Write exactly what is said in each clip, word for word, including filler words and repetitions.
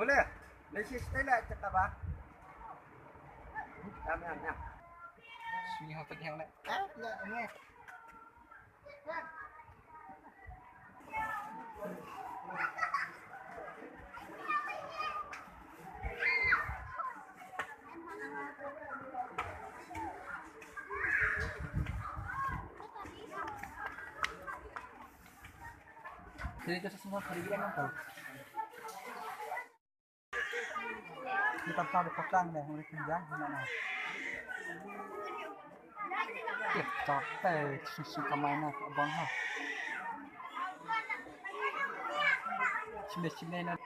Le, le shi stay le cakap ba. Dam yang yang. Sini hotel yang le. Ah, ya, ini. Jadi itu semua hari bilang apa? Kita tahu di petang deh, mulai kerja, gimana? Ih, capek, susu kamar nak abang ha. Sini sini nak.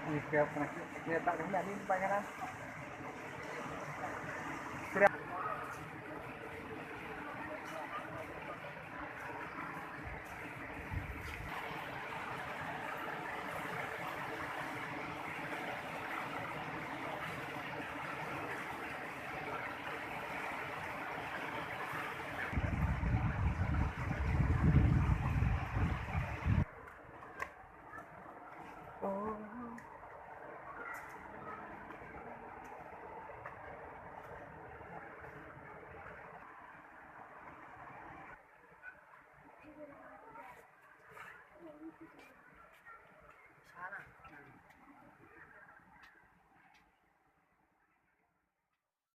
Ini kayak pernah kita tak kena ni, Pak, kan?